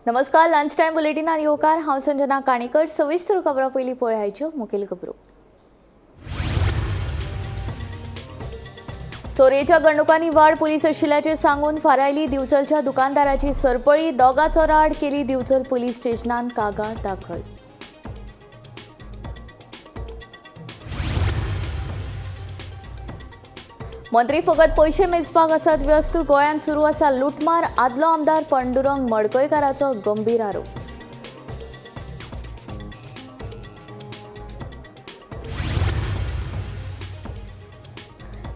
नमस्कार, lunch time बुलेटिनात येवकार. हांव संजना काणेकर. सविस्तर खबरां पयलीं पळयाच्यो मुखेल खबरो. चोरयेच्या घडणुकांनी वाड, पुलीस आशिल्ल्याचें सांगून फारायली दिवचलच्या दुकानदाराची सरपळी. दोगा चोरां आड केली दिवचल पुलीस स्टेशनान कागाळ दाखल. मंत्री फकत पयशे मेजपाक आसात व्यस्त, गोंयांत सुरू आसा लुटमार. आदलो आमदार पांडुरंग मडकयकाराचो गंभीर आरोप.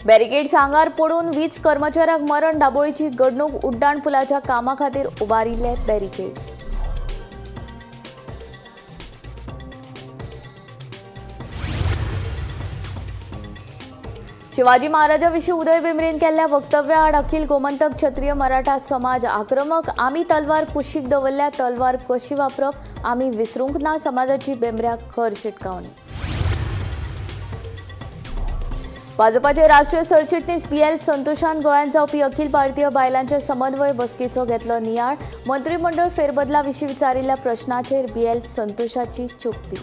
बॅरिकेड्स आंगार पडून वीज कर्मचाऱ्याक मरण. दाबोळीची घडणूक. उड्डाण पुलाच्या कामा खातीर उबारिल्ले बॅरिकेड्स. शिवाजी महाराजाविशीं उदय बेंब्रेन केल्ल्या वक्तव्याआड अखिल गोमंतक क्षत्रिय मराठा समाज आक्रमक. आमी तलवार कुशीक दवरल्या, तलवार कशी वापरप आमी विसरूंक ना, समाजाची बेंब्र्याक खर शिटकावणी. भाजपाचे राष्ट्रीय सरचिटणीस बी एल संतोषान गोंयांत जावपी अखिल भारतीय बायलांचे समन्वय बसकेचो घेतलो नियाळ. मंत्रिमंडळ फेरबदला विशीं विचारिल्ल्या प्रश्नाचेर बी एल संतोषाची चुप्पी.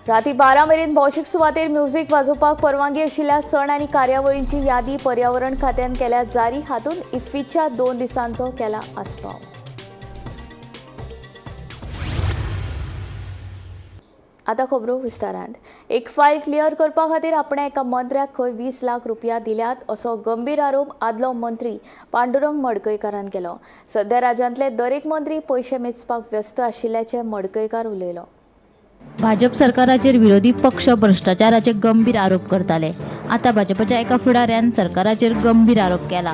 राती 12 मेरेन भौशीक सुवातेर म्युझिक वाजोवपाक परवानगी आशिल्ल्या सण आनी कार्यावळींची यादी पर्यावरण खात्यान केल्या जारी. हातूंत इफ्फीच्या 2 दिसांचो केला आस्पाव. आतां खबरो विस्तारांत. एक फायल क्लियर करपा खातीर आपणें एका मंत्र्याक खंय 20 लाख रुपया दिल्यात असो गंभीर आरोप आदलो मंत्री पांडुरंग मडकयकारान केलो. सध्या राज्यांतले दरेक मंत्री पयशे मेजपाक व्यस्त आशिल्ल्याचें मडकयकार उलयलो. भाजप सरकाराचेर विरोधी पक्ष भ्रष्टाचाराचे गंभीर आरोप करताले. आतां भाजपाच्या एका फुडाऱ्यान सरकाराचेर गंभीर आरोप केला.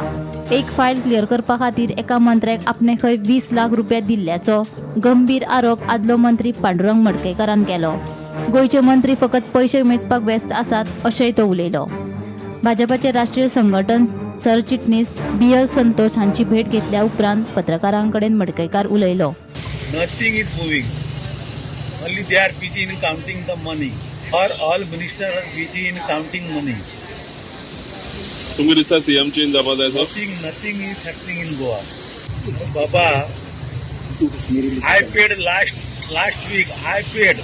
एक फायल क्लियर करपा खातीर एका मंत्र्याक आपणे खंय 20 लाख रुपया दिल्ल्याचो गंभीर आरोप आदलो मंत्री पांडुरंग मडकयकारान केलो. गोंयचे मंत्री फकत पयशे मेजपाक व्यस्त आसात अशेंय तो उलयलो. भाजपाचे राष्ट्रीय संघटन सरचिटणीस बी एल संतोष हांची भेट घेतल्या उपरांत पत्रकारां कडेन मडकयकार उलयलो. Nothing is moving. Only they are busy in counting the money. Or all ministers are busy in counting money. तुमकां दिसता सीएम चेंज जावपा जाय sir? Nothing is happening in Goa. Baba, I paid last week. I paid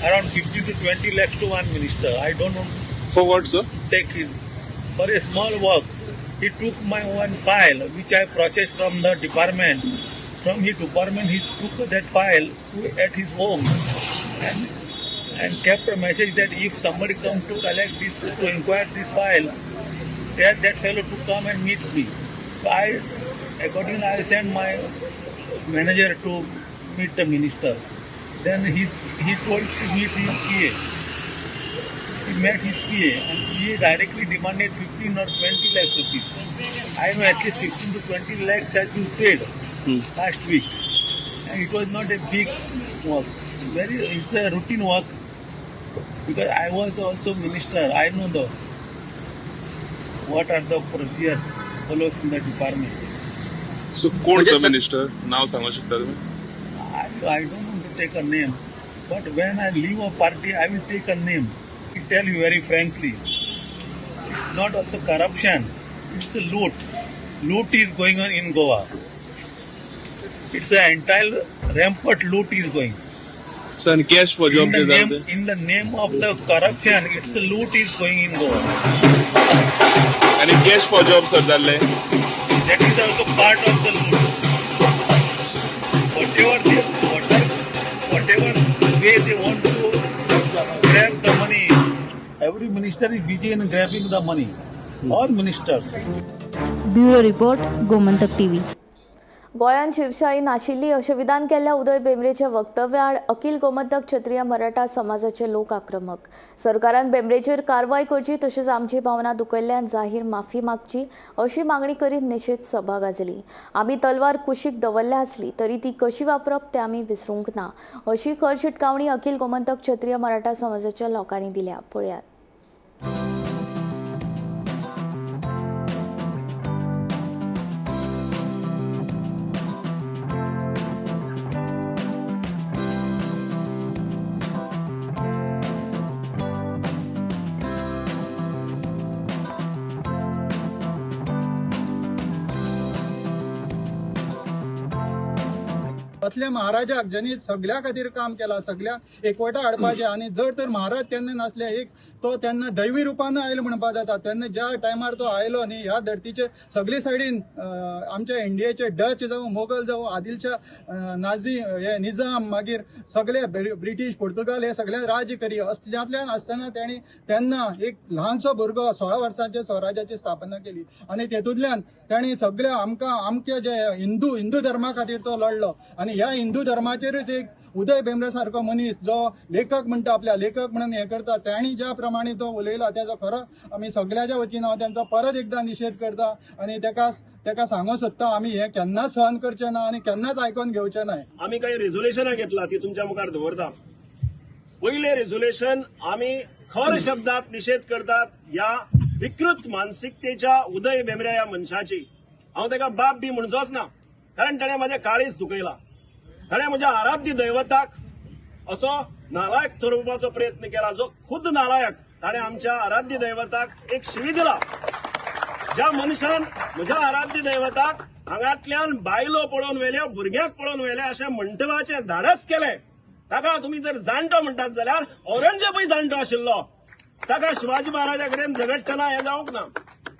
around 50 to 20 lakhs to one minister. I don't want for what sir? to take his for a small work. He took my one file which I processed from the department. From his department, he took that file to at his home and kept a message that if somebody come to collect this, to inquire this file, tell that fellow to come and meet me. So I accordingly I sent my manager to meet the minister. Then he told to meet his PA. He met his PA and PA directly demanded 15 or 20 lakhs rupees. I know at least 15 to 20 lakhs has been paid last week. And it was not a big work. It's a routine work because I was also minister. I know the what are the procedures follows in the department. So कोण sir minister, नाव सांगू शकता तुम्ही? I don't want to take a name, but when I leave a party, I will take a name. I tell you very frankly, it's not also corruption, it's a loot. Loot is going on in Goa. It's an entire rampant loot is going. Sir आनी cash for job In the J name, जालें ते? in the name of the corruption, it's a loot is going in Goa. आनी cash for job sir जाल्ले? That is also part of the loot. Whatever way they want to grab the money, every minister is busy in grabbing the money. All ministers. Bureau report, Gomantak TV. गोंयांत शिवशाही नाशिल्ली अशें विधान केल्ल्या उदय बेंब्रेच्या वक्तव्याआड अखिल गोमंतक क्षत्रिय मराठा समाजाचे लोक आक्रमक. सरकारान बेंब्रेचेर कारवाय करची तशेंच आमची भावना दुखयल्ल्यान जाहीर माफी मागची अशी मागणी करीत निशेध सभा गाजली. आमी तलवार कुशीक दवरल्या आसली तरी ती कशी वापरप तें आमी विसरूंक ना अशी खर शिटकावणी अखिल गोमंतक क्षत्रिय मराठा समाजाच्या लोकांनी दिल्या. पळयात. असल्या महाराजाक ज्यांनी सगळ्या खातीर काम केला, सगळ्या एकवटा हाडपाचें. आनी जर तर महाराज तेन्ना नासले, एक तो तेन्ना दैवी रुपान आयलो म्हणपा जाता. तेन्ना ज्या टायमार तो आयलो न्ही, ह्या धरतीचे सगळे सायडीन आमच्या इंडियेचे डच जावं, मोगल जावं, आदिलशा, नाझी, हे निजाम, मागीर सगळे ब्रिटीश, पुर्तुगाल हे सगळे राज्य करी असल्यांतल्यान आसतना तेणी तेन्ना एक ल्हानसो भुरगो 16 वर्सांचे स्वराज्याची स्थापना केली. आनी तेतूंतल्यान तेणी सगळे आमकां आमचे जे हिंदू हिंदू धर्मा खातीर तो लढलो. आनी ह्या हिंदू धर्माचेरूच एक उदय भेंब्रे सारको मनीस जो लेखक म्हणटा, आपल्या लेखक म्हणून हे करता, तेणी ज्या प्रमाणे तो उलयला तेजो खरो आमी सगळ्याच्या वतीन हांव तेंचो परत एकदां निशेध करता. आनी तेका तेका सांगूंक सोदता, आमी हे केन्नाच सहन करचे ना आनी केन्नाच आयकोन घेवचे ना. आमी काही रेझोल्युशनां घेतला ती तुमच्या मुखार दवरता. पयलें रेझोल्युशन, आमी खर शब्दात निशेध करतात ह्या विकृत मानसिकतेच्या उदय भेंब्रे ह्या मनशाची. हांव ताका बाप बी म्हणचोच ना, कारण ताणें म्हाजें काळीज दुखयलां. ताणें म्हज्या आराध्य दैवताक असो नालायक थरोवपाचो प्रयत्न केला, जो खुद्द नालायक. ताणें आमच्या आराध्य दैवताक एक शिवी दिला. ज्या मनशान म्हज्या आराध्य दैवताक हांगांतल्यान बायलो पळोवन व्हेल्यो, भुरग्यांक पळोवन व्हेले अशें म्हणटपाचें धाडस केलें, ताका तुमी जर जाणटो म्हणटात जाल्यार औरंगजेबूय जाणटो आशिल्लो, ताका शिवाजी महाराजा कडेन झगडटना हें जावंक ना.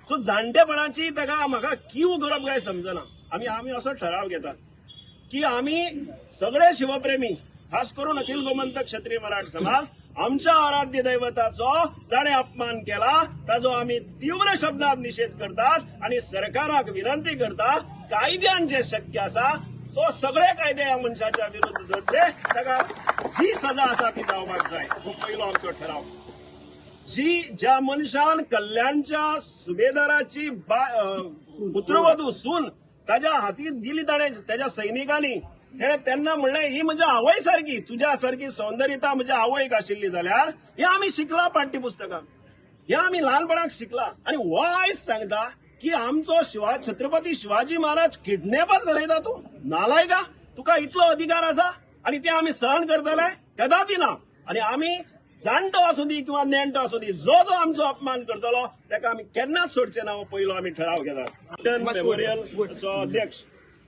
सो जाणटेपणाची ताका म्हाका कीव करप काय समजना. आमी असो ठराव घेतात की आमी सगळे शिवप्रेमी, खास करून अखिल गोमंतक क्षत्रिय मराठा समाज, आमच्या आराध्य दैवताचो जाणें अपमान केला ताजो आमी तीव्र शब्दात निशेध करतात आनी सरकाराक विनंती करता, कायद्यान जे शक्य आसा तो सगळे कायदे ह्या मनशाच्या विरुद्ध धरचे, ताका जी सजा आसा ती जावपाक जाय. हो पयलो आमचो ठराव. जी ज्या मनशान कल्याणच्या सुभेदाराची पुत्रवधू सून ताज्या हातीत दिली, ताणें ताज्या सैनिकांनी, तेणें तेन्ना म्हणलें ही म्हज्या आवय सारकी, तुज्या सारकी सौंदर्यता म्हज्या आवयक आशिल्ली जाल्यार, हें आमी शिकला पाठ्यपुस्तकां, हें आमी ल्हानपणाक शिकला. आनी हो आयज सांगता की आमचो छत्रपती शिवाजी महाराज किडनॅपर थरयता तूं, नालायका, तुका इतलो अधिकार आसा आनी ते आमी सहन करतले? कदापी ना. आनी आमी जाणटो आसूं दी किंवा नेणटो आसूं दी, जो जो आमचो अपमान करतलो ताका आमी केन्नाच सोडचे ना. हो पयलो आमी ठराव घेतात. मेमोरियलचो अध्यक्ष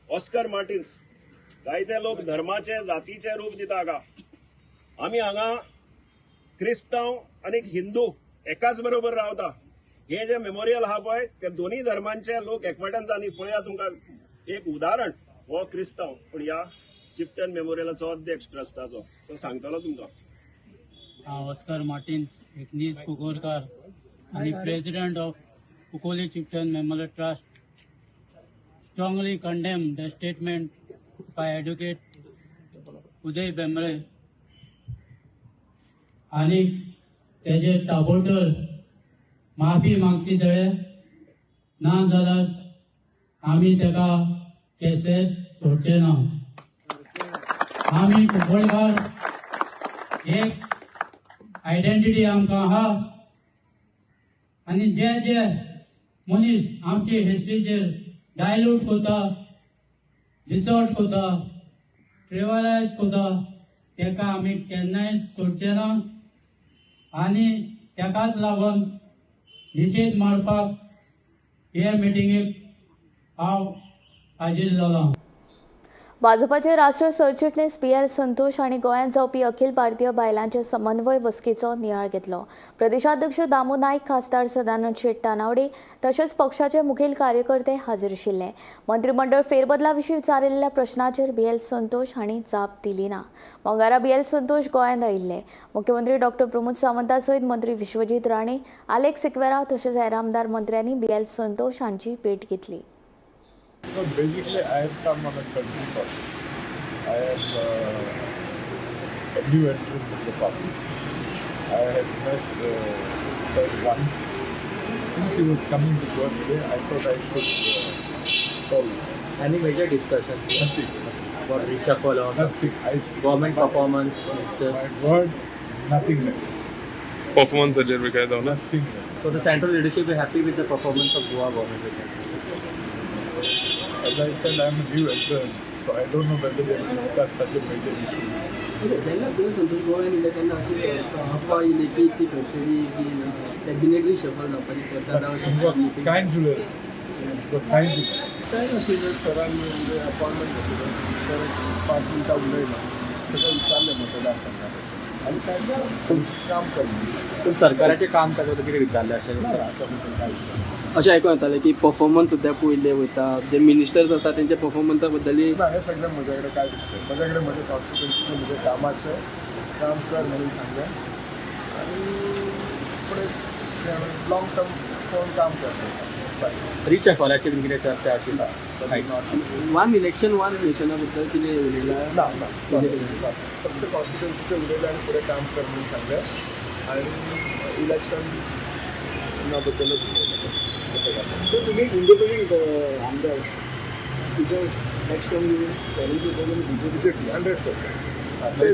ऑस्कर मार्टिन्स, जायते लोक धर्माचे जातीचे रूप दिता हाका. आमी हांगा क्रिस्तांव आनी हिंदू एकाच बरोबर रावता. हे जे मेमोरियल आहा पळय, ते दोन्ही धर्मांचे लोक एकवटान. आनी पळया तुमकां एक उदाहरण, हो क्रिस्तांव पूण ह्या चिफ्टन मेमोरियलाचो अध्यक्ष ट्रस्टाचो तो सांगतलो तुमकां. हांव ऑस्कर मार्टिन्स, एक नीज कुंकळकार आनी president of Cuncolim Chieftain Memorial Trust, strongly condemn the statement by Advocate Uday Bhembre आनी तेजे ताबडतोब माफी मागची तळे, ना जाल्यार आमी तेका केसेस सोडचे ना. आमी कुंकळकार एक आयडेंटिटी आमकां आहा आनी जे जे मनीस आमचे हिस्ट्रीचेर डायल्यूट करता, डिसॉर्ट करता, ट्रिवलायज करता, तेका आमी केन्नाय सोडचे ना. आनी तेकाच लागून निशेध मारपाक हे मिटिंगेक हांव हाजीर जाला. भाजपाचे राष्ट्रीय सरचिटणीस बी एल संतोष हांणी गोंयांत जावपी अखिल भारतीय बायलांचे समन्वय बसकेचो नियाळ घेतलो. प्रदेशाध्यक्ष दामू नायक, खासदार सदानंद शेट तानावडे तशेंच पक्षाचे मुखेल कार्यकर्ते हाजीर आशिल्ले. मंत्रिमंडळ फेरबदला विशीं विचारिल्ल्या प्रश्नाचेर बी एल संतोष हांणी जाप दिली ना. मंगळारा बी एल संतोष गोंयांत आयिल्ले. मुख्यमंत्री डॉक्टर प्रमोद सावंता सयत मंत्री विश्वजीत राणे, आलेक्स सिक्वेरा तशेंच हेर आमदार मंत्र्यांनी बी एल संतोष हांची भेट घेतली. No, basically, I have come on a courtesy call. I am a new entrant in the party. I had met sir once. Since he was coming to Goa today, I thought I should call him. Any major discussions Nothing, nothing, about reshuffle or nothing. I, government my, performance, minister? My word, nothing left. परफॉर्मन्साचेर बी काय जावना? Nothing left. So the central leadership is happy with the performance of Goa government, we can say. As I said, I am a new entrant, so I don't know whether they will discuss such a major issue. जेन्ना पळय संतोष गोव्यान येयले तेन्ना अशी अफवा येयली की ती खंय तरी ती कॅबिनेट रिशफल जावपाची करता. तुमकां कांयच उलयना, तुमकां कांयच उलयना. कांय नाशिल्लें सरान म्हणजे अपॉयंटमेंट घेतलेलो. सर 5 मिनटां उलयलो, सगळें विचारलें मतदारसंघा आनी काय काम कर म्हणून सांगलें. पूण सरकाराचें काम ताका कितें विचारलें अशें? ना, हाच्या बद्दल काय विचारलें अशें आयकून येतालें की परफॉर्मन्स सुद्दां पळयल्ले वयता, जे मिनिस्टर्स आसा तेंच्या परफॉर्मन्सा बद्दलय. ना, हें सगळें म्हज्या कडेन काय दिसलें. म्हज्या कडेन म्हज्या कॉन्स्टिट्युन्सीचें, म्हज्या कामाचें काम कर म्हणून सांगलें आनी फुडें लॉंग टर्म कोण काम करता. रिशफलाचेर कितें चर्चा आशिल्ली? ना. वन इलेक्शन वन नेशना बद्दल कितें उलयला? ना ना, फक्त कॉन्स्टिट्युन्सीचें उलयलें आनी फुडें काम कर म्हणून सांगलें आनी इलेक्शना बद्दलच उलयलें. तर तुम्ही इंडिपेंडंट आमदार, तुमच्या नेक्स्ट टर्म बीजेपी 100%.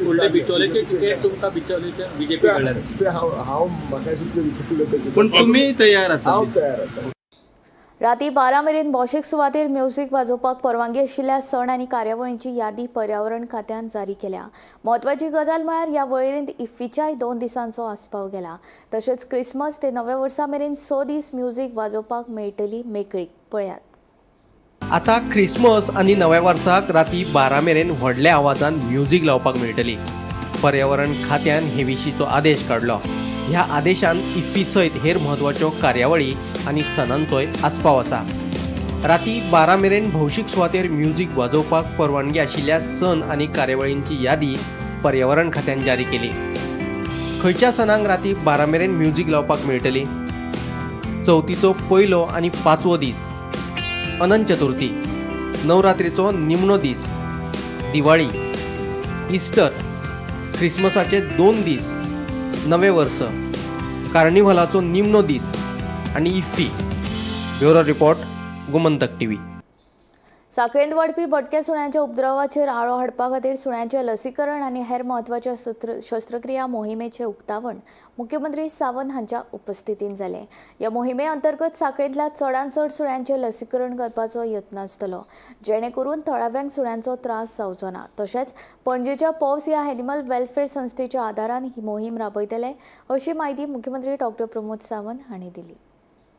फुडले बिचोलेचे तिकेट तुमकां बिचोलेचे बीजेपी कडल्यान? ते हांव हांव म्हाका जितलें विचारलें तेजें पूण तुमी तयार आसा? हांव तयार आसा. राती 12 मेरेन भौशीक सुवातेर म्युझिक वाजोवपाक परवानगी आशिल्ल्या सण आनी कार्यावळींची यादी पर्यावरण खात्यान जारी केल्या. म्हत्वाची गजाल म्हळ्यार ह्या वळेरेंत इफ्फीच्याय 2 दिसांचो आस्पाव केला. तशेंच क्रिसमस ते नव्या वर्सा मेरेन 6 दीस म्युझिक वाजोवपाक मेळटली मेकळीक. पळयात. आता ख्रिसमस आनी नव्या वर्साक राती 12 मेरेन व्हडल्या आवाजान म्युझिक लावपाक मेळटली. पर्यावरण खात्यान हे विशींचो आदेश काडलो. ह्या आदेशान इफ्फी सयत हेर म्हत्वाच्यो कार्यावळी आनी सणांचोय आस्पाव आसा. राती 12 मेरेन भौशीक सुवातेर म्युझिक वाजोवपाक परवानगी आशिल्ल्या सण आनी कार्यावळींची यादी पर्यावरण खात्यान जारी केली. खंयच्या सणांक राती 12 मेरेन म्युझिक लावपाक मेळटली? चवथीचो पयलो आनी 5वो दीस, अनंत चतुर्थी, नवरात्रीचो निमणो दीस, दिवाळी, इस्टर, ख्रिसमसाचे 2 दीस, नवें वर्स, कार्निव्हलाचो निमणो दीस आनी IFFI. Bureau report, Gomantak TV. साखळेंत वाडपी भटक्या सुण्यांच्या उपद्रवाचेर आळो हाडपा खातीर सुण्यांचें लसीकरण आनी हेर म्हत्वाच्या शस्त्रक्रिया मोहिमेचें उक्तावण मुख्यमंत्री सावंत हांच्या उपस्थितीन जालें. ह्या मोहिमे अंतर्गत साखळेंतल्या चडांत चड सुण्यांचें लसीकरण करपाचो यत्न आसतलो, जेणे करून थळाव्यांक सुण्यांचो त्रास जावचो ना. तशेंच पणजेच्या पॉव्स ह्या एनिमल वेलफेअर संस्थेच्या आदारान ही मोहीम राबयतले, अशी म्हायती मुख्यमंत्री डॉ. प्रमोद सावंत हांणी दिली.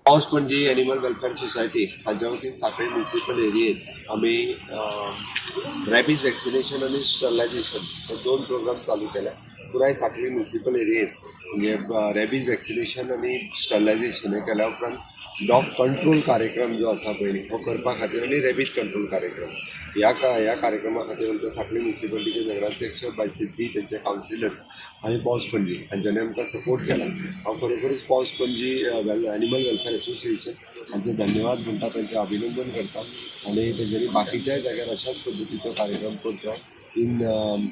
पावस पणजी एनिमल वेलफेअर सोसायटी हांच्या वतीन साखळी म्युनिसिपल एरियेत आमी रॅबीज वॅक्सिनेशन आनी स्टरलायझेशन हे 2 प्रोग्राम चालू केल्या. पुराय साखळी म्युनिसिपल एरियेत म्हणजे रॅबीज वॅक्सिनेशन आनी स्टरलायझेशन हे केल्या उपरांत डॉग कंट्रोल कार्यक्रम जो आसा पळय हो करपा खातीर आनी रॅबीज कंट्रोल कार्यक्रम ह्या कार्यक्रमा खातीर आमच्या साखळी म्युनिसिपालिटीचे नगराध्यक्ष बाय सिद्धी, तेंचे कावन्सिलर्स आनी पावस पणजी हांच्यांनी आमकां सपोर्ट केला. हांव खरोखरीच पावस पणजी एनिमल वेलफेअर एसोसिएशन हांचे धन्यवाद म्हणटा, तांचें अभिनंदन करता आनी तेंच्यांनी बाकीच्याय जाग्यार अशाच पद्दतीचो कार्यक्रम करचो in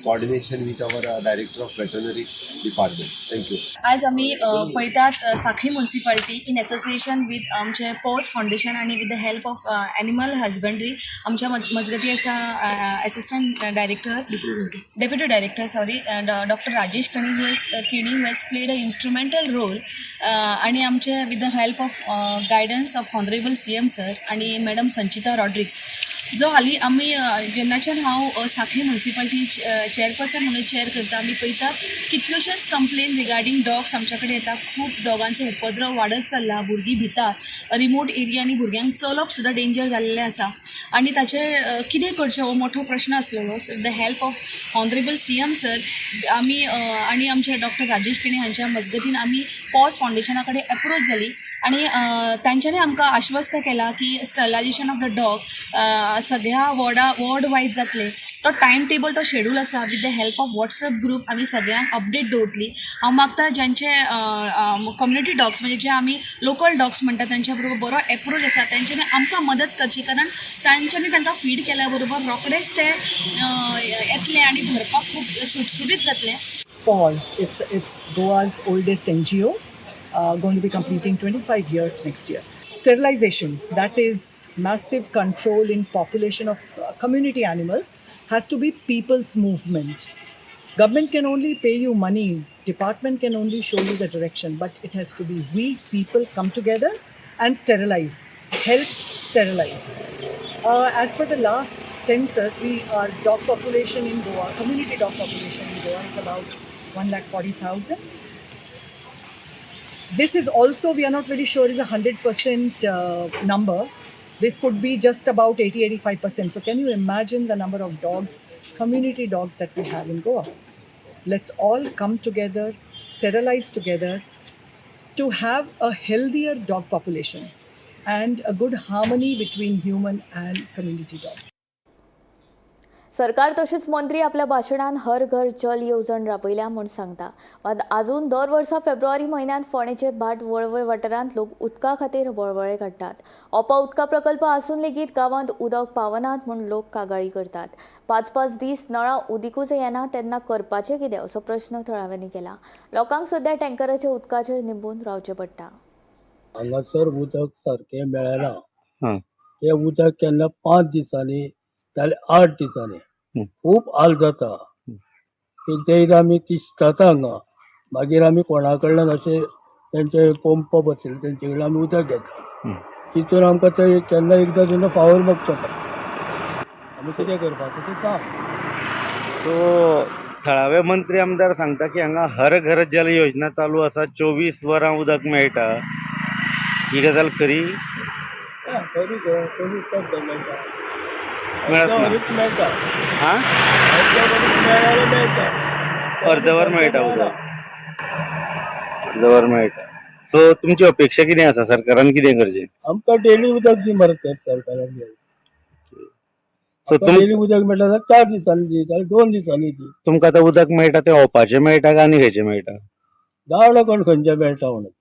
coordination with our director of veterinary department. Thank you. आज आमी पळयतात, साखळी म्युनिसिपालिटी इन एसोसिएशन विथ आमचे पॉज फावंडेशन आनी with the help of animal husbandry, आमच्या मजगती आसा assistant director, deputy director, sorry, Doctor Rajesh Kani who has played a instrumental role आणि आमचे with the help of guidance of honourable CM sir आणि madam संचिता रॉड्रिक्स, जो हालीं आमी जेन्नाच्यान हांव साखळी म्युनिसिपालिटी चेअरपर्सन म्हणून चेअर करता, आमी पळयता कितल्योश्योच कंप्लेन रिगार्डींग डॉग्स आमच्या कडेन येता. खूब डॉगांचो उपद्रव वाडत चल्ला. भुरगीं भितात. रिमोट एरियांनी भुरग्यांक चलप सुद्दां डेंजर जाल्लें आसा आनी ताचें कितें करचें हो मोठो प्रश्न आसलेलो. The help of honourable CM sir आमी आनी आमचे डॉक्टर राजेश केणी हांच्या मजगतीन आमी पॉज फावंडेशना कडेन एप्रोच जाली आनी तांच्यांनी आमकां आश्वस्त केला की स्टरलायझेशन ऑफ the dog सगळ्या वॉर्डा वॉर्ड वायज जातले. तो टायम टेबल, तो शेड्यूल आसा, with the help of WhatsApp group आमी सगळ्यांक अपडेट दवरतली. हांव मागता, ज्यांचे कम्युनिटी डॉग्स, म्हणजे जे आमी लोकल डॉग्स म्हणटा, तांच्या बरोबर बरो एप्रोच आसा, तेंच्यांनी आमकां मदत करची, कारण तांच्यांनी तांकां फीड केल्या बरोबर रोखडेच ते येतले आनी धरपाक खूब सुटसुटीत जातलें. Paws. It's Goa's oldest NGO, going to be completing 25 years next year. Sterilization, that is massive control in population of community animals, has to be people's movement. Government can only pay you money, department can only show you the direction, but it has to be we people come together and sterilize, help sterilize. As per the last census, we our dog population in Goa, community dog population in Goa is about 1,40,000. This is also, we are not very sure is 100% number. This could be just about 80-85%. So can you imagine the number of dogs, community dogs that we have in Goa? Let's all come together, sterilize together to have a healthier dog population and a good harmony between human and community dogs. सरकार तशेंच मंत्री आपल्या भाशणान हर घर जल येवजण राबयल्या म्हूण सांगता. मात आजून दर वर्सा फेब्रुवारी म्हयन्यांत फोंडेचे भाट वळवय वाठारांत लोक उदका खातीर वळवळे काडटात. ओपा उदका प्रकल्प आसून लेगीत गांवांत उदक पावनात म्हूण लोक कागाळी करतात. 5-5 दीस नळां उदीकूच येना तेन्ना करपाचें कितें असो प्रश्न थळाव्यांनी केला. लोकांक सध्या टँकराच्या उदकाचेर निंबून रावचें पडटा. हांगासर उदक सारकें मेळना. तें उदक केन्ना 5 दिसांनी जाल्यार 8 दिसांनी खूब हाल जाता. एकदां एकदां आमी तिश्टाता हांगा, मागीर आमी कोणा कडल्यान अशें तेंचे पंप बसयले तेंचे कडल्यान आमी उदक घेता. तितून आमकां ते केन्ना एकदां जेन्ना फावर मागचो पडटा. आमी कितें करपाचें तें सांग. सो थळावे मंत्री आमदार सांगता की हांगा हर घर जल योजना चालू आसा, 24 वरां उदक मेळटा. ही गजाल खरी? खरी गो, 24 तास मेळटा. मेळत मेळटा. हां, अर्दवर मेळटा उदक, अर्दवर मेळटा. सो तुमची अपेक्षा कितें आसा, सरकारान कितें करचें? आमकां डेली उदक दी मरे सरकारान. सो डेली उदक मेळटा जाल्यार 4 दिसांनी दी, जाल्यार 2 दिसांनी दी. तुमकां आतां उदक मेळटा तें ओपाचें मेळटा काय आनी खंयचें मेळटा? जाणा कोण खंयचें मेळटा म्हणून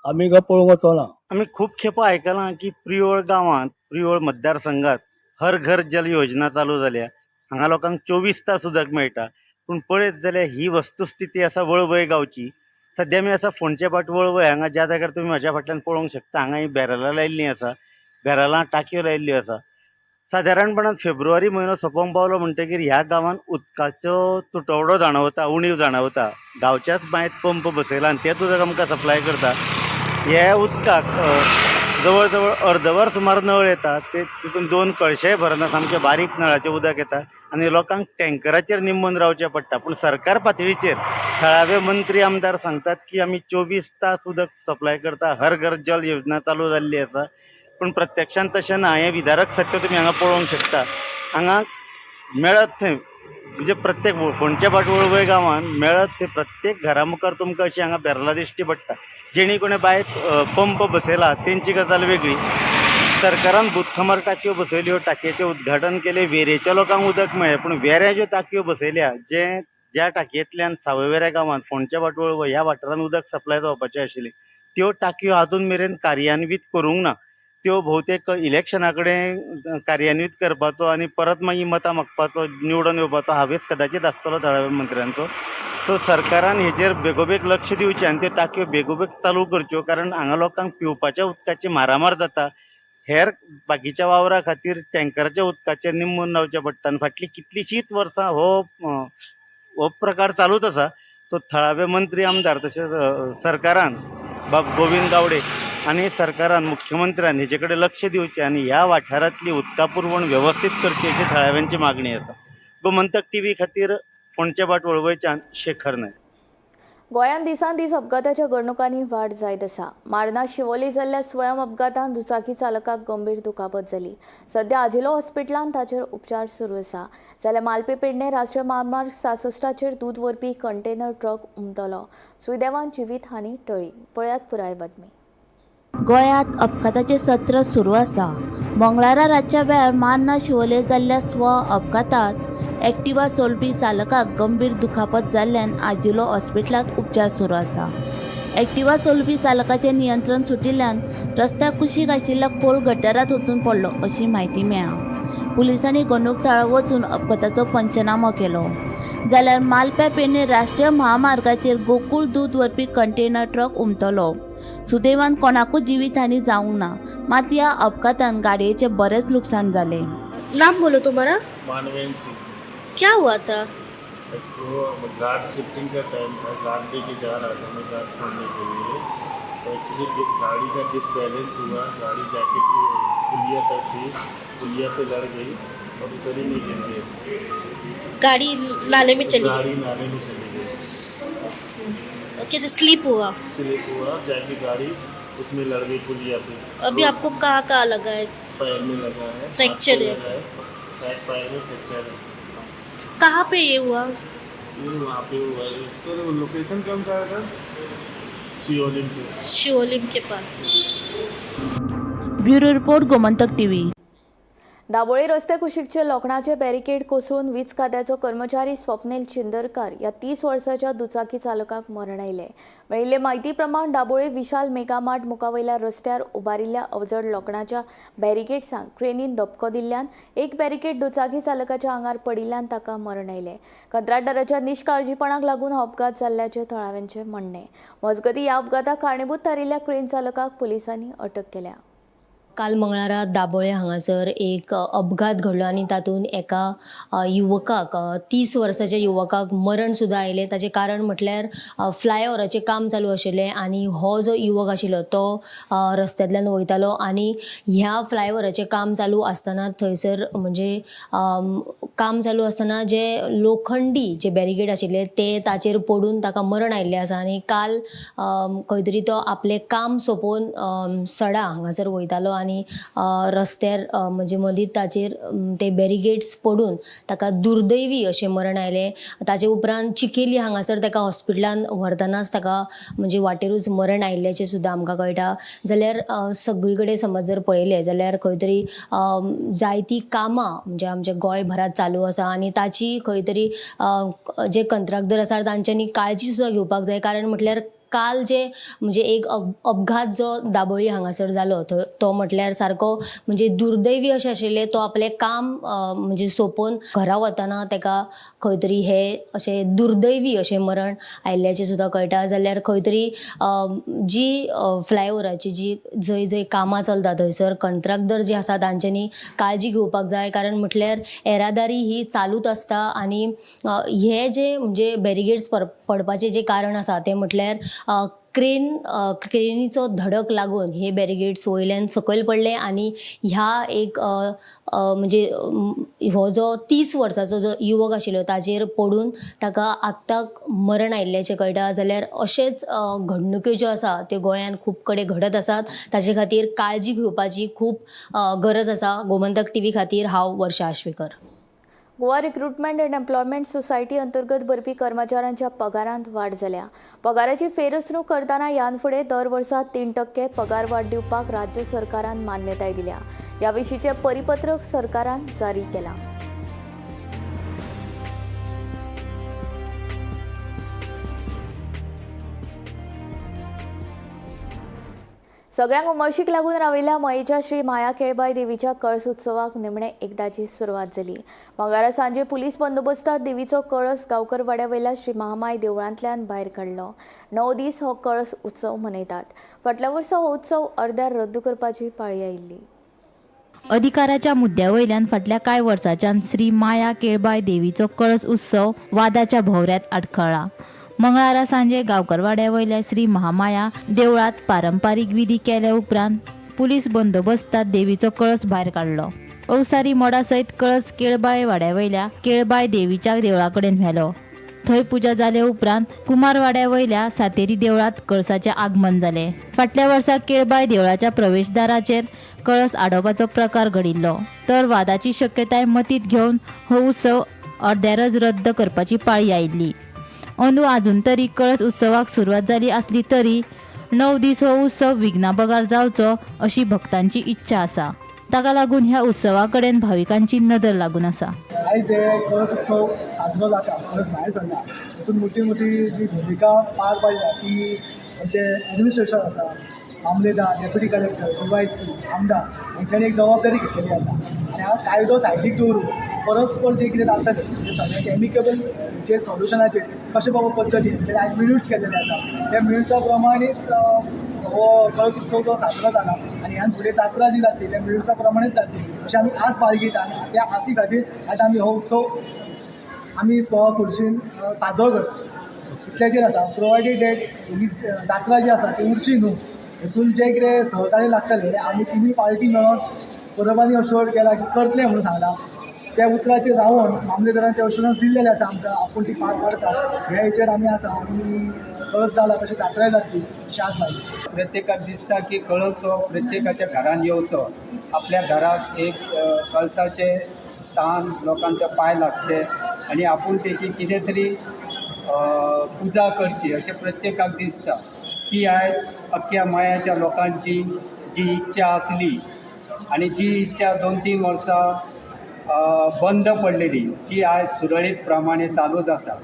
आमी काय पळोवंक वचना. आमी खूब खेपो आयकलां की प्रियोळ गांवांत, प्रियोळ मतदारसंघात हर घर जल योजना चालू जाल्या, हांगा लोकांक 24 तास उदक मेळटा. पूण पळयत जाल्यार ही वस्तुस्थिती आसा वळवय गांवची. सद्या आमी आसा फोंडचे भाट वळवय हांगा, ज्या जाग्यार तुमी म्हाज्या फाटल्यान पळोवंक शकता, हांगा ही बॅरलां लायिल्लीं आसा, बॅरलां टाकयो लायिल्ल्यो आसा. सादारणपणान फेब्रुवारी म्हयनो सोंपोवंक पावलो म्हणटकीर ह्या गांवांत उदकाचो तुटवडो जाणवता, उणीव जाणवता. गांवच्याच बांयत पंप बसयला आनी तेंच उदक आमकां सप्लाय करता. ह्या उदकाक जवळ जवळ अर्दवर सुमार नळ येता, ते तितून 2 कळशेय भरना, सामकें बारीक नळाचें उदक येता आनी लोकांक टँकराचेर निंबून रावचें पडटा. पूण सरकार पातळीचेर थळावे मंत्री आमदार सांगतात की आमी 24 तास उदक सप्लाय करता, हर घर जल योजना चालू जाल्ली आसा. पूण प्रत्यक्षांत तशें ना. हें विदारक सत्य तुमी हांगा पळोवंक शकता. हांगा मेळत थंय, म्हणजे प्रत्येक फोंडच्या भाट वळवय गांवांत मेळत थंय प्रत्येक घरा मुखार तुमकां अशी हांगा बॅरलां दिश्टी पडटा. जेणी कोणें बांयत पंप बसयला तेंची गजाल वेगळी. सरकारान भूतखमार टाकयो बसयल्यो, टाकयेचें उद्घाटन केलें, वेरेच्या लोकांक उदक मेळ्ळें. पूण वेऱ्या ज्यो टाकयो बसयल्या, जे ज्या टाकयेंतल्यान सावयवेऱ्या गांवांत फोंडच्या भाट वळवय ह्या वाठारांत उदक सप्लाय जावपाचें आशिल्लें, त्यो टाकयो आजून मेरेन कार्यान्वीत करूंक ना. त्यो भोवतेक इलेक्शना कडेन कार्यान्वीत करपाचो आनी परत मागीर मतां मागपाचो, निवडून येवपाचो हावेस कदाचीत आसतलो थळाव्या मंत्र्यांचो. सो सरकारान हेजेर बेगोबेग लक्ष दिवचें आनी त्यो टाकयो बेगोबेग चालू करच्यो, कारण हांगा लोकांक पिवपाच्या उदकाची मारामार जाता. हेर बाकीच्या वावरा खातीर टँकराच्या उदकाचेर निंबून रावचें पडटा आनी फाटलीं कितलींशींच वर्सां हो प्रकार चालूच आसा. सो थळावे मंत्री आमदार तशेंच सरकारान बाब गोविंद गावडे आनी सरकारान मुख्यमंत्र्यान हेजे कडेन लक्ष दिवचें आनी ह्या वाठारांतली उदका पुरवण वेवस्थीत करची अशी थळाव्यांची मागणी आसा. गोमंतक टीव्ही खातीर फोंडचे भाट वळवयच्यान शेखर नायक. गोंयांत दिसान दीस अपघाताच्या घडणुकांनी वाड जायत आसा. मार्ना शिवोली जाल्ल्या स्वयं अपघातान दुचाकी चालकाक गंभीर दुखापत जाली. सध्या आजिलो हॉस्पिटलांत ताचेर उपचार सुरू आसा. जाल्यार मालपे पेडणे राष्ट्रीय म्हामार्ग 66चेर दूद व्हरपी कंटेनर ट्रक उमटलो. सुदैवान जिवीत हानी टळ्ळी. पळयात पुराय बातमी. गोंयांत अपघाताचें सत्र सुरू आसा. मंगळारा रातच्या वेळार मार्ना शिवोले जाल्ल्या स्व अपघातांत एक्टिवा चलोवपी चालकाक गंभीर दुखापत जाल्ल्यान आजिलो हॉस्पिटलांत उपचार सुरू आसा. एक्टिवा चलोवपी चालकाचें नियंत्रण सुटिल्ल्यान रस्त्या कुशीक आशिल्ल्या खोल गटारांत वचून पडलो अशी म्हायती मेळ्ळा. पुलिसांनी घडणूक थळार वचून अपघाताचो पंचनामो केलो. जाल्यार मालप्या पेडणे राष्ट्रीय म्हामार्गाचेर गोकूळ दूद व्हरपी कंटेनर ट्रक उमटलो. सुदैवान कोणाकूच जिवीत हानी जावंक ना, मात ह्या अपघातान गाडयेचें बरेंच लुकसाण जालें. नाम बोलो तुम्हारा. मानवेंद्र सिंह. क्या हुआ था? वो गार्ड शिफ्टिंग का टाइम था, गार्ड लेके जा रहा था मैं गार्ड छोड़ने के लिए। तो एक्चुअली गाड़ी का डिसबैलेंस हुआ, गाड़ी जाके पुलिया तक थी, पुलिया पे लड़ गई और उधर ही में गिर गई। गाड़ी नाले में चली गाड़ी नाले में चली गई। गई? कैसे स्लिप हुआ? स्लिप हुआ, जाके गाड़ी उसमें लड़ गई पुलिया पे। अभी आपको कहाँ कहाँ लगा है? पैर में लगा है। फ्रैक्चर हाथ पे है। लगा है, शायद पैर में फ्रैक्चर है। कहाँ पे ये हुआ? ये वहाँ पे हुआ है। सर, वो लोकेशन कौन सा है सर? शिवलिंग पे। शिवलिंग के पास। Bureau report, Gomantak TV. Dabolim रस्ते कुशीकचे लोखणाचे बॅरिकेड कोसळून वीज खात्याचो कर्मचारी स्वप्नील चिंदरकार ह्या 30 वर्साच्या दुचाकी चालकाक मरण आयलें. मेळिल्ले म्हायती प्रमाण दाबोळे विशाल मेगामार्ट मुखावयल्या रस्त्यार उबारिल्ल्या अवजड लोखणाच्या बॅरिकेड्सांक क्रेनीन धपको दिल्ल्यान एक बॅरिकेड दुचाकी चालकाच्या आंगार पडिल्ल्यान ताका मरण आयलें. कंत्राटदाराच्या निश्काळजीपणाक लागून हो अपघात जाल्ल्याचें थळाव्यांचें म्हणणें. मजगतीं, ह्या अपघाताक कारणीभूत थारिल्ल्या क्रेन चालकाक पुलिसांनी अटक केल्या. काल मंगळारा दाबोळे हांगासर एक अपघात घडलो आनी तातूंत एका युवकाक, 30 वर्साच्या युवकाक मरण सुद्दां आयलें. ताचें कारण म्हटल्यार फ्लायओवराचें काम चालू आशिल्लें आनी हो जो युवक आशिल्लो तो रस्त्यांतल्यान वयतालो आनी ह्या फ्लायओवराचें काम चालू आसतना थंयसर म्हणजे काम चालू आसतना जे लोखंडी जे बॅरिगेड आशिल्ले ते ताचेर पडून ताका मरण आयिल्लें आसा. आनी काल खंय तरी तो आपलें काम सोंपोवन सडा हांगासर वयतालो आनी रस्त्यार म्हणजे मदीं ताचेर ते बॅरिगेड्स पडून ताका दुर्दैवी अशें मरण आयलें. ताचे उपरांत चिकेली हांगासर ताका हॉस्पिटलान व्हरतनाच ताका म्हणजे वाटेरूच मरण आयिल्ल्याचें सुद्दां आमकां कळटा. जाल्यार सगळी कडेन समज जर पळयलें जाल्यार खंय तरी जायतीं कामां म्हणजे आमच्या गोंयभरांत चालू आसा आनी ताची खंय तरी जे कंत्राटदार आसा तांच्यांनी काळजी सुद्दां घेवपाक जाय. कारण म्हटल्यार काल जे म्हणजे एक अपघात जो दाबोळी हांगासर जालो तो म्हटल्यार सारको म्हणजे दुर्दैवी अशें आशिल्लें. तो आपलें काम म्हणजे सोंपोवन घरा वतना ताका खंय तरी हे अशें दुर्दैवी अशें मरण आयिल्ल्याचें सुद्दां कळटा. जाल्यार खंय तरी जी फ्लायओवराची जी जंय जंय कामां चलता थंयसर कंत्राटदार जे आसा तांच्यांनी काळजी घेवपाक जाय. कारण म्हटल्यार येरादारी ही चालूच आसता आनी हे जे म्हणजे बॅरिगेड्स पडपाचें जें कारण आसा तें म्हटल्यार क्रेनीचो धडक लागून हे बॅरिगेड्स वयल्यान सकयल पडले आनी ह्या एक म्हणजे हो जो 30 वर्साचो जो युवक आशिल्लो ताचेर पडून ताका आत्ताक मरण आयिल्ल्याचें कळटा. जाल्यार अशेंच घडणुक्यो ज्यो आसा त्यो गोंयांत खूब कडेन घडत आसात. ताचे खातीर काळजी घेवपाची खूब गरज आसा. गोमंतक टीव्ही खातीर हांव Varsha Ashwekar. Goa recruitment and employment society अंतर्गत भरपी कर्मचाऱ्यांच्या पगारांत वाड जाल्या. पगाराची फेररचणूक करतना ह्यान फुडें दर वर्सा 3% पगार वाड दिवपाक राज्य सरकारान मान्यताय दिल्या. ह्या विशींचें परिपत्रक सरकारान जारी केलां. सगळ्यांक उमळशीक लागून राविल्ल्या मयेच्या श्री माया केळबाय देवीच्या कळस उत्सवाक निमणे एकदाची सुरवात जाली. मंगळारा सांजे पुलीस बंदोबस्तात देवीचो कळस गांवकरवाड्या वयल्या श्री महामाय देवळांतल्यान भायर काडलो. 9 दीस हो कळस उत्सव मनयतात. फाटल्या वर्सा हो उत्सव अर्द्यार रद्द करपाची पाळी आयिल्ली. अधिकाराच्या मुद्द्या वयल्यान फाटल्या कांय वर्सांच्यान श्री माया केळबाय देवीचो कळस उत्सव वादाच्या भोंवऱ्यांत आडखळ्ळा. मंगळारा सांजे गांवकरवाड्या वयल्या श्री महामाया देवळांत पारंपारीक विधी केल्या उपरांत पुलीस बंदोबस्तात देवीचो कळस भायर काडलो. अवसारी मोडा सयत कळस केळबाय वाड्या वयल्या केळबाय देवीच्या देवळा कडेन व्हेलो. थंय पुजा जाले उपरांत कुमारवाड्या वयल्या सातेरी देवळांत कळसाचें आगमन जालें. फाटल्या वर्सा केळबाय देवळाच्या प्रवेशदाराचेर कळस आडोवपाचो प्रकार घडिल्लो, तर वादाची शक्यताय मतींत घेवन हो उत्सव अर्द्यारच रद्द करपाची पाळी आयिल्ली. अंदू आजून तरी कळस उत्सवाक सुरवात जाली आसली तरी 9 दीस हो उत्सव विघ्ना बगार जावचो अशी भक्तांची इच्छा आसा. ताका लागून ह्या उत्सवा कडेन भाविकांची नदर लागून आसा. आयज हे कळस उत्सव साजरो जाता, कळस भायर सरला, तातूंत मोठी मोठी जी भुमिका पार पाडल्या ती आमचें एडमिनिस्ट्रेशन आसा, मामलेदार, डेप्युटी कलेक्टर, DYSP, आमदार हांच्यांनी एक जबाबदारी घेतलेली आसा आनी हा कायदो सायडीक दवरून परस्पर जें कितें जातलें तें सगळें एमिकेबल जे सोल्युशनाचेर कशें बाबा पद्दतीन जे आयज मिन्यूट्स केलेले आसा त्या मिन्यूट्सा प्रमाणेच हो कळस उत्सव जो साजरो जाला आनी ह्यान फुडें जात्रा जी जातली त्या मिन्यूट्सा प्रमाणेच जातली अशें आमी आस बाळगिता आनी त्या आसी खातीर आतां आमी हो उत्सव आमी स्व खुर्शीन साजरो करता. इतल्याचेर आसा, प्रोवायडेड that ही जात्रा जी आसा ती उरची न्हू हेतून जें कितें सहकार्य लागतलें आमी तिनूय पार्टी मेळोन परबांनी अश्योर केला की करतले म्हणून सांगलां. त्या उतराचेर रावन मामलेदारान ते अश्योरन्स दिल्लेलें आसा आमकां, आपूण ती पार पाडटा ह्या हेचेर आमी आसा आनी कळस जाला तशी जात्राय जातली. अशें आज लायली. प्रत्येकाक दिसता की कळस हो प्रत्येकाच्या घरान येवचो, आपल्या घराक एक कळसाचें स्थान, लोकांचे पांय लागचे आनी आपूण तेची कितें तरी पुजा करची अशें प्रत्येकाक दिसता. ती आयज अख्ख्या मयाच्या लोकांची जी इच्छा आसली आनी जी इच्छा 2-3 वर्सां बंद पडलेली ती आयज सुरळीत प्रमाणे चालू जाता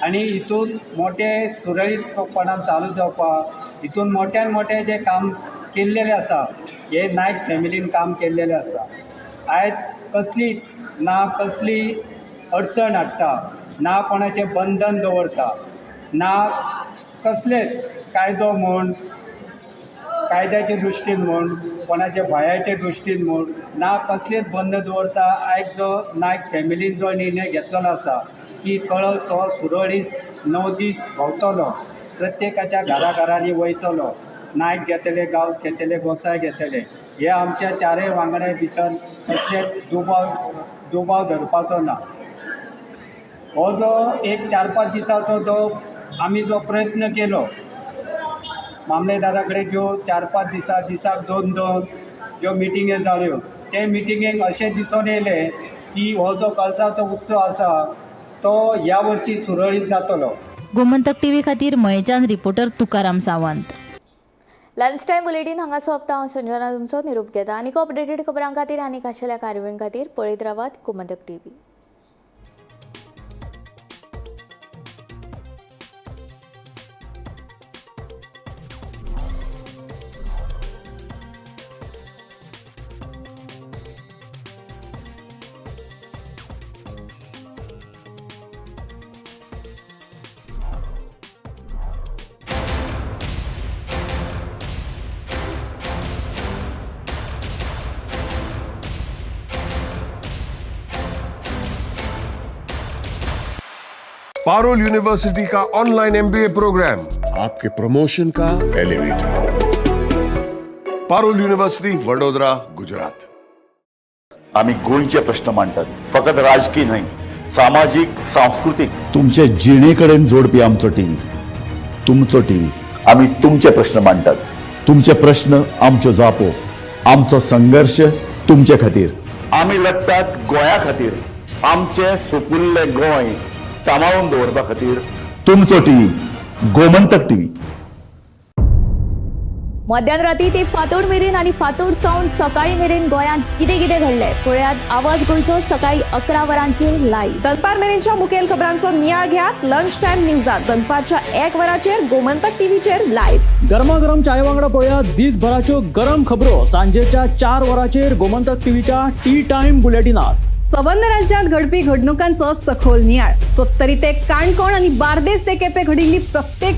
आनी हितून मोटे सुरळीतपणान चालू जावपाक हितून मोट्यान मोठे जे काम केल्लेलें आसा, हे नायक फॅमिलीन काम केल्लेलें आसा. आयज कसली ना कसली अडचण हाडटा, ना कोणाचें बंधन दवरता, ना कसलेच कायदो म्हूण, कायद्याचे दृश्टीन म्हूण, कोणाच्या भंयाचे दृश्टीन म्हूण, ना कसलेच बंद दवरता. आयज जो नायक फॅमिलीन जो निर्णय घेतलेलो आसा की कळस हो सुरळीत 9 दीस भोंवतलो, प्रत्येकाच्या घराघरांनी वयतलो, नायक घेतले, गांवस घेतले, गोसाय घेतले, हे आमच्या चारय वांगड्या भितर कसलेच दुबाव धरपाचो ना. हो जो एक 4-5 दिसाचो जो आमी जो प्रयत्न केलो मामलेदारा कडेन, ज्यो 4-5 दिसा दिसाक 2-2 ज्यो मिटिंगे जाल्यो, ते मिटिंगेक अशें दिसून येयलें की हो जो कळसाचो उत्सव आसा तो ह्या वर्सी सुरळीत जातलो. गोमंतक टीव्ही खातीर मयेच्यान reporter Tukaram Sawant. Lunch time bulletin हांगा सोंपता. हांव संजना तुमचो निरोप घेता. आनीक अपडेटेड खबरां खातीर आनी खाशेल्या कार्यावळीं खातीर पळयत रावात गोमंतक टीव्ही. पारोल यूनिवर्सिटी का ऑनलाइन एमबीए प्रोग्राम आपके प्रमोशन का एलिवेटर. पारोल यूनिवर्सिटी, वडोदरा, गुजरात. आमी गोंयचे प्रश्न मांडटात, फकत राजकीय न्हय, सामाजीक, सांस्कृतीक, तुमचे जिणे कडेन जोडपी आमचो टीव्ही, तुमचो टीव्ही. आमी तुमचे प्रश्न मांडटात, तुमचे प्रश्न आमच्यो जापो, आमचो संघर्श तुमचे खातीर. आमी लढटात गोंया खातीर, आमचें सुपुल्लें गोंय सांबाळून दवरपा खातीर. तुमचो टीव्ही, गोमंतक टीव्ही. मध्यान राती ते फातोड मेरेन आनी फातोड सावन सकाळी मेरेन गोंयांत कितें कितें घडलें पळयात आवाज गोंयचो सकाळी 11 वरांचेर लायव्ह. दनपार मेरेनच्या मुखेल खबरांचो नियाळ घेयात लंच टायम न्यूजात दनपारच्या 1 वराचेर गोमंतक टीव्हीचेर लायव्ह. गरमागरम चाय वांगडा पळयात दिसभराच्यो गरम खबरो सांजेच्या 4 वरांचेर गोमंतक टीव्हीच्या टी टायम बुलेटिनात. सबंद राज्यात घडपी घडणुकांचो सखोल नियाळ. सत्तरी ते काणकोण आनी बार्देस ते केपें घडिल्ली प्रत्येक